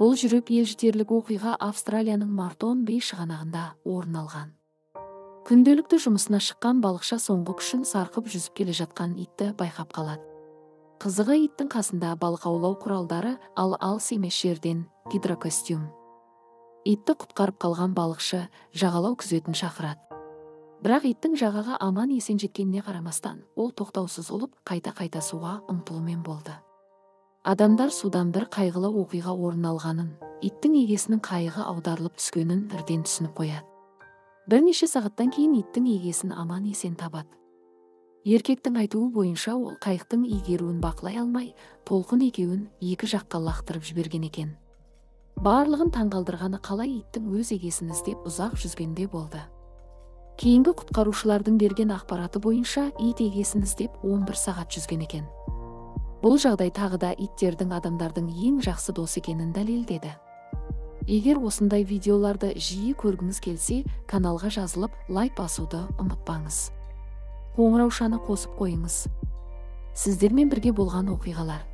Бұл жүрек елжітерлік оқиға Австралияның Мартон Бей шығанағында орын алған. Күнделікті жұмысына шыққан балықша соңғы күшін сарқып жүзіп келе жатқан итті байқап қалады. Қызығы, иттің қасында балық аулау құралдары, ал алыс емес жерден гидрокостюм. Итті құтқарып қалған балықшы жағалау күзетін шақырады. Бірақ иттің жағаға аман есен жеткеніне қарамастан, ол тоқтаусыз ұлып, қайта-қайта суға ұмтылумен болды. Адамдар судан бір қайғылы оқиға орын алғанын, иттің егесінің қайығы аударылып түскенін бірден түсініп қояды. Бірнеше сағаттан кейін иттің егесін аман есен табады. Еркектің айтуы бойынша, ол қайықтың игеруін бақылай алмай, толқын екеуін екі жаққа лақтырып жіберген екен. Барлығын таңғалдырғаны, қалай иттің өз егесін іздеп ұзақ жүзгенде болды. Кейінгі құтқарушылардың берген ақпараты бойынша, ит егесін іздеп 11 сағат жүзген екен. Бұл жағдай тағы да иттердің адамдардың ең жақсы досы екенін дәлелдеді. Егер осындай видеоларды жиі көргіңіз келсе, каналға жазылып, лайк басуды ұмытпаңыз. Қоңыраушаны қосып қойыңыз. Сіздермен бірге болған оқиғалар.